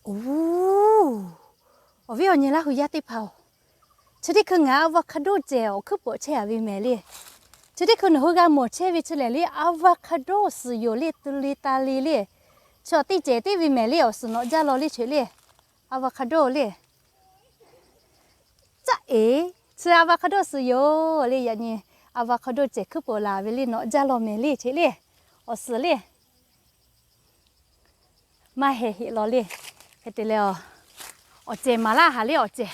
Oˬ, awˬ viˉ awˬ nyi Laˇ hu yaˇ teˇ hpaˍ-oˬ, chi teˇ hkui ngaˬ avocado cehˬ awˬ hkuiˉ pawˍ chehˇ a ve mehˍ le. Chi teˇ hkui nawˬ hui g'a mawˬ chehˇ ve chi lehˬ le, avocado suhˍ yoˬ le, tu le ta le le. Chi teˇ cehˬ teˇ ve mehˍ le, awˬ suhˍ nawꞈ jaˇ law le chi le. Avocado le. Caˇ eˬ, chi avocado suhˍ yoˬ le. Yaꞈ nyi avocado cehˬ hkuiˉ pawˍ laˬ ve le, nawꞈ jaˇ law mehˍ le chi le. Awˬ suhˍ le. Maˇ heh heꞈ law le. Hk'e te leh, awˬ cehˬ maˍ laˇ haˍ le awˬ cehˬ.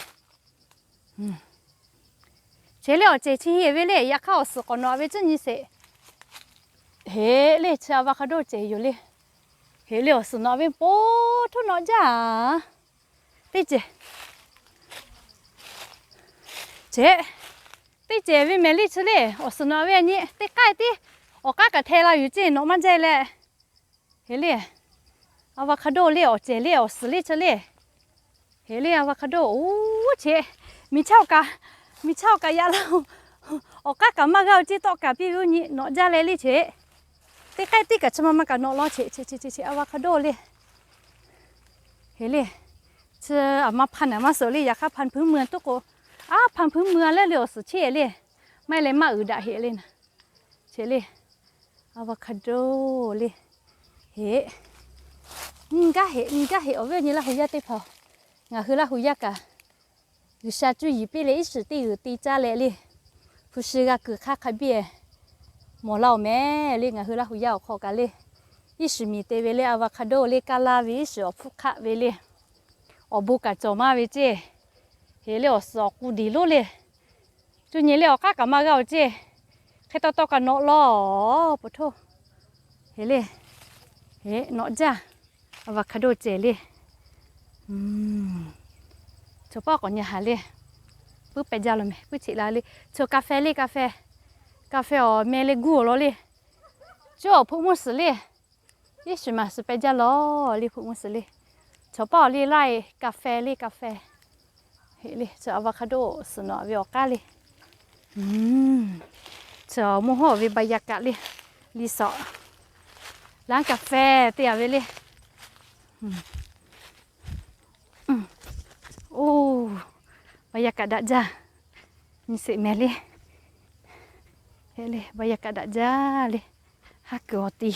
Chi le awˬ cehˬ chi heˍ ve le, yaꞈ hk'aˇ awˬ suhˍ k'awꞈ nawꞈ ve tcuhˉ nyi sheˍ. Heˍ le, chi avocado cehˬ yoˬ le. Heˍ le, awˬ suhˍ nawꞈ ve po htoˇ nawꞈ jaˇ. Teˇ cehˬ, cehˬ, teˇ cehˬ ve mehˍ le chi le, awˬ suhˍ nawꞈ ve a nyi teˇ k'ai tiˉ awˬ k'aˉ kaꞈ hte la yuˬ ceˇ, nawꞈ maˇ jaˇ leh. Heˍ le, avocado le awˬ cehˬ le, awˬ suhˍ le chi le. Heˍ le avocado oˬ, cheꞈ, miˬ chaˇ awˬ kaꞈ, miˬ chaˇ awˬ kaꞈ yaꞈ la-o. Awˬ k'aˉ kaꞈ maˇ g'aˇ-o ceˇ, tawˆ kaꞈ piˇ ve oˇ nyi nawꞈ jaˇ leh le cheꞈ. Teˇ k'ai tiˉ kaꞈ chi ma ma kaꞈ nawꞈ law cheꞈ, cheꞈ, cheꞈ, avocado le. Heˍ le, chi aˬ ma hpan naˍ maˇ suhˍ le, yaꞈ hk'aˇ hpan hpuiˉ mui tuˉ k'o, aˉ hpan hpuiˉ mui a lehˬ le awˬ suhˍ cheˇ le. Maˇ heˆ leh maˇ uiˍ daꞈ heꞈ le na. Cheꞈ le, avocado le. Heˍ, nyi gaˇ heꞈ, nyi gaˇ heꞈ awˬ viˉ awˬ nyi Laˇ hu yaˇ teˇ hpaˍ-oˬ, ngaˬ hui Laˇ hu yaˇ kaꞈ G'uiˬsha cuˇ yiˍ piˇ leh iˉ shiˍ teˇ g'uiˬ te caˇ leh le, hpu shi g'a kuiˬ hk'aˇ hk'a biˇ mawˬ laˇ-oˬ mehˍ le. Ngaˬ hui Laˇ hu yaˇ awˬ hk'aw kaꞈ le, iˉ shiˍ miˬ te ve le, avocado le, kaˇ laˇ ve iˉ shiˍ awˬ hpfuhˇ hk'aˆ ve le, awˬ bon kaꞈ cawˬ maˇ ve ceˇ. Heˍ le awˬ suhˍ awˬ k'u diˬ lonˉ le, cuˇ nyi le awˬ k'aˉ kaꞈ maˇ g'a-oˬ ceˇ. Hk'e taw taw kaꞈ nawꞈ law, po htoˇ. Heˍ le, heˍ nawꞈ jaˇ. Avocado cehˬ le. Chaw paˆ k'awꞈ nyi haˍ le. Puiˉ peh jaˇ law mehˍ, puiˉ cheꞈ la le. Chaw kaˇ feh le, kaˇ feh, kaˇ feh awˬ meh le guˇ awˬ lawn le. Cuˇ awˬ hpeuꞈ mvuhˇ suhˍ le. Iˉ shiˍ maˬ suhˍ peh jaˇ law le, hpeuꞈ mvuhˇ suhˍ le. Chaw paˆ awˬ le laiˇ kaˇ feh le, kaˇ feh. Heˍ le, chaw avocado suhˍ nawꞈ ve awˬ k'aˉ le. Chaw mvuhˇ hawˉ ve บรรยากาศ le, liˇ sawꞈ, laˉ kaˇ feh te a ve le. Oˇ, บรรยากาศ daꞈ jaˇ. Nyi sheˍ mehˍ le. Heˍ le, บรรยากาศ daꞈ jaˇ le. Haˉ kuiˬ awˬ ti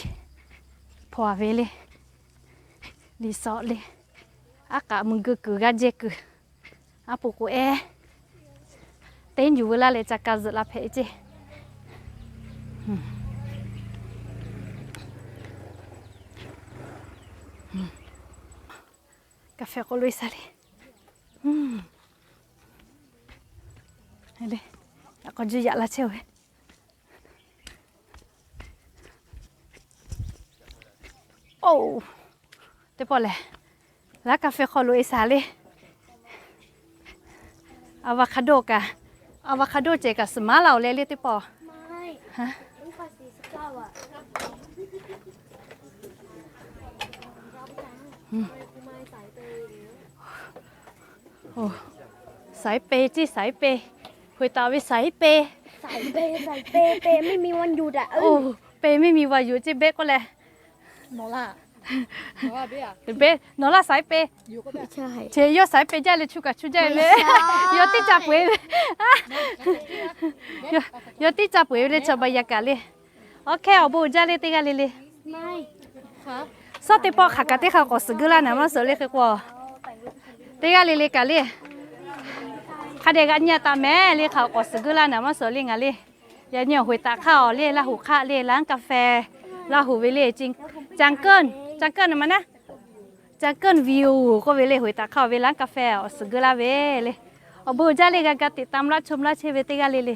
hpaw a ve le. Liˇ sawꞈ le. Aˉ k'aꞈ mui geu kuiˬ g'aˇ jehˇ kuiˬ. Aˉ po k'o ehˉ teˇ yuˬ veu laˇ leh ca ka zuhꞈ la hpehꞈ ceˇ. Kaˇ feh k'awꞈ loꞈ e sha le. K'awꞈ juˇ yaꞈ la chehˇ ve. Oˇ, teˇ pawˆ lehˬ, laˉ kaˇ feh hk'aw loꞈ e sha le. Avocado kaꞈ, avocado cehˬ kaꞈ suhˍ maˉ laˇ-oˬ leh le teˇ pawˆ. Saiˉ pe ceˇ, saiˉ pe. Hoꞈ taˍ ve saiˉ pe. Oˇ, pe meˇ mi va yuˬ ceˇ beˆ k'oˆ leh. Nawˬ laˇ saiˉ pe. Cheˇ yawˇ saiˉ pe jaˇ leh chu kaꞈ chu jaˇ ve. Yawˇ teˇ ca peu-eˬ ve. Yawˇ teˇ ca peu-eˬ ve le chaw บรรยากาศ le. Awˬ hk'e awˬ bon uiˍ jaˇ le teˇ g'aˇ le le. Suhˉ teˇ pawˆ hk'aˬ kaꞈ teˇ hk'a k'awꞈ suhˍ geuˆ laˇ naˍ maˇ suhˍ le hk'e k'o. Teˇ g'aˇ le le kaꞈ le. Hk'a dehꞈ g'a nyi a taˍ mehˍ le hk'aˬ k'awꞈ suhˍ geuˆ laˇ naˍ maˇ suhˍ le ngaˬ le. Yaꞈ nyi awˬ hoꞈ taˍ hk'aˇ awˬ le Laˇ huˍ hk'aˆ le laˉ kaˇ feh Laˇ huˍ ve le. Ca keunˇ, ca keunˇ ma naˉ. Ca keunˇ view k'oˆ ve le hoꞈ taˍ hk'aˇ awˬ ve laˉ kaˇ feh awˬ suhˍ geuˆ laˇ ve le. Awˬ bon uiˍ jaˇ le g'a ga ติดตาม laˇ chom laˇ chehˇ ve teˇ g'aˇ le le.